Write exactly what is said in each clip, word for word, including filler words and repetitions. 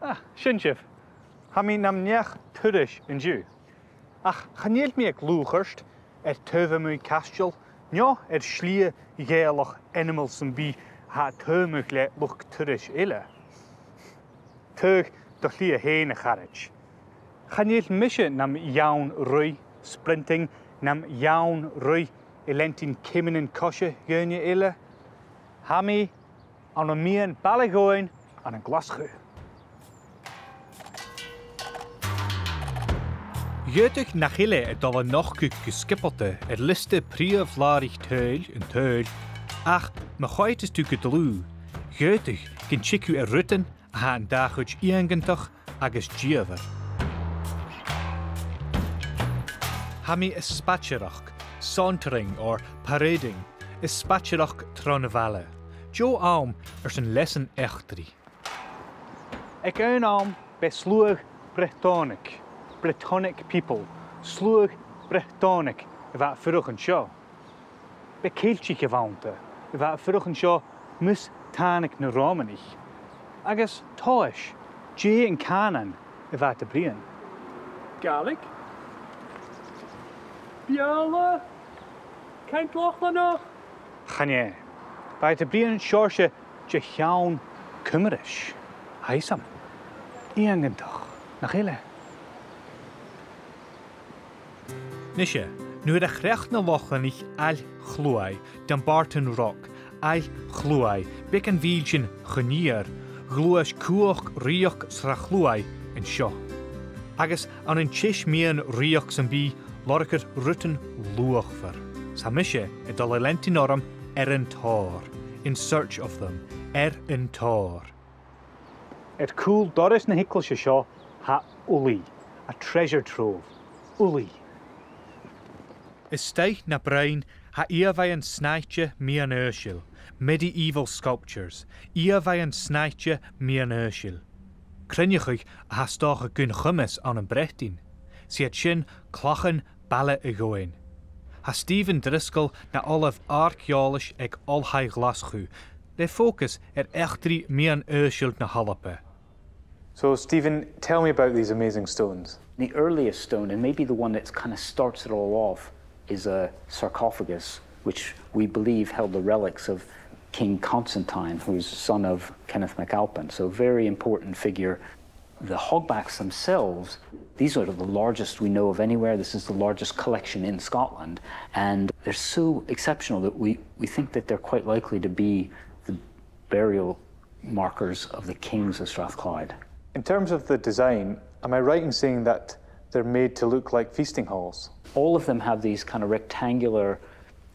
Ah, sin sibh. Tha mi nam neach-turais an-diugh. Ach chan eil mi aig lùchairt air taobh a-muigh caisteal, no air slighe Ghàidhealach ainmeil sam bith a tha a' taghadh le luchd-turais eile. Taghadh do shlighe fhèin, a charaid. Chan eil mise nam dheann-ruith, sprinting, nam dheann-ruith a' leantainn ceumannan-coise dhaoine eile. Tha mi ann am meadhan baile dhomhainn ann an Glaschu. Dh'fhaodadh nach eil e a' dol a nochdadh gu sgiobalta air liosta prìomh làraich-theaghlaich an t-saoghail, ach ma choimheadas tu gu dlùth, dh'fhaodadh gun tig thu air rudan a tha an dà chuid iongantach agus dìomhair. Tha mi a' spaidearachd, sauntering or parading, a' spaidearachd tron bhaile. Deagh àm airson leasan eachdraidh. Aig aon àm, b' e sluagh Breatannach, Brittonic people, sluagh Breatannach a bha a' fuireach an seo. B' e Ceilteach a bh' annta, a bha a' fuireach an seo mus tàinig na Ròmanaich. Agus tomhais, dè an cànan a bha iad a' bruidhinn? Gàidhlig? Beurla? Ceannt Lochlannach? Chan e. Bha iad a' bruidhinn seòrsa de cheann Cuimris. Tha fhios agam. Iongantach, nach eil e? Nise, nuair a chreach na Lochlannaich Aill Chluaidh, Dumbarton Rock, Aill Chluaidh, beagan mhìltean chun iar, ghluais cumhachd rìoghachd Shrath Chluaidh an seo. Agus ann an teis-meadhan rìoghachd sam bith, lorgar rudan luachmhor. 'S tha mise a' dol a leantainn orm air an tòir, in search of them, air an tòir. Air cùl doras na h-eaglaise seo, tha ulaidh, a treasure trove, ulaidh. A-staigh na broinn, tha ìomhaighean snaighte mion-aoiseil, medieval sculptures, ìomhaighean snaighte mion-aoiseil. Cruinneachadh a tha 's dòcha gun chumas ann am Breatainn. 'S iad sin clachan baile a' Ghobhainn. Tha Stephen Driscoll na ollamh arc-eòlais aig Oilthigh Ghlaschu, le fòcas air eachdraidh mion-aoiseil na h-Alba. So, Stephen, tell me about these amazing stones. The earliest stone, and maybe the one that kind of starts it all off, is a sarcophagus, which we believe held the relics of King Constantine, who's son of Kenneth MacAlpin. So, very important figure. The hogbacks themselves, these are the largest we know of anywhere. This is the largest collection in Scotland, and they're so exceptional that we, we think that they're quite likely to be the burial markers of the kings of Strathclyde. In terms of the design, am I right in saying that they're made to look like feasting halls? All of them have these kind of rectangular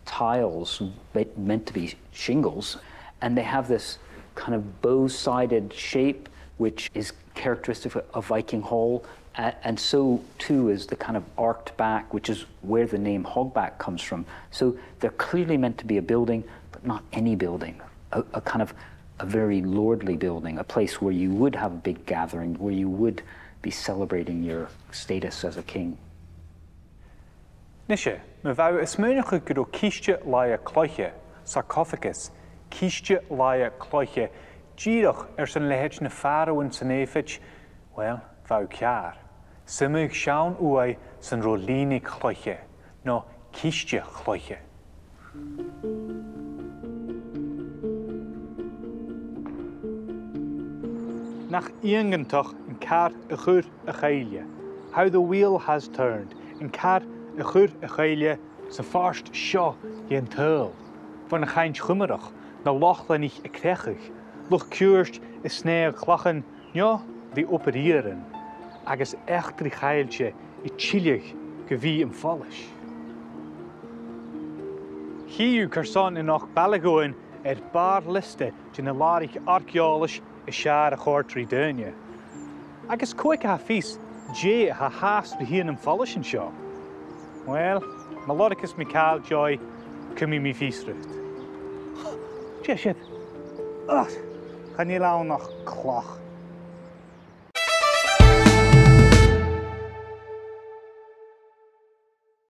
tiles me-, meant to be shingles, and they have this kind of bow-sided shape, which is characteristic of a Viking hall, a-, and so too is the kind of arched back, which is where the name hogback comes from. So they're clearly meant to be a building, but not any building, a, a kind of a very lordly building, a place where you would have a big gathering, where you would be celebrating your status as a king. Nise, ma bha thu a' smaoineachadh gun robh ciste-laighe cloiche, sarcophagus, ciste-laighe cloiche, dìreach airson leithid na Pharaoh san Èipheit, uill, bha thu ceàrr. 'S iomadh seann uaimh san robh lìon cloiche, no ciste cloiche. Nach iongantach an car a chur a' choille, how the wheel has turned, an car a chur a' choille sa phàirt seo dhen t-saoghal, bhon a' chainnt chumarach, na Lochlannaich a' creachadh, luchd-ciùird a' snàmh clachan, neo bhith obair iarainn, agus eachdraidh chaillte a' tilleadh gu bhith am follais. Chì thu carson a nochd Baile Ghobhainn air bàrr-liosta de na làraich arc-eòlais as fheàrr a chòrd ri daoine. Agus cò aig a tha fios dè a tha fhathast ri thighinn am follais an seo? Uill, ma lorgas mi càil, Joy, cumaidh mi fios riut. Dè siud? Ugh, chan eil ann ach clach.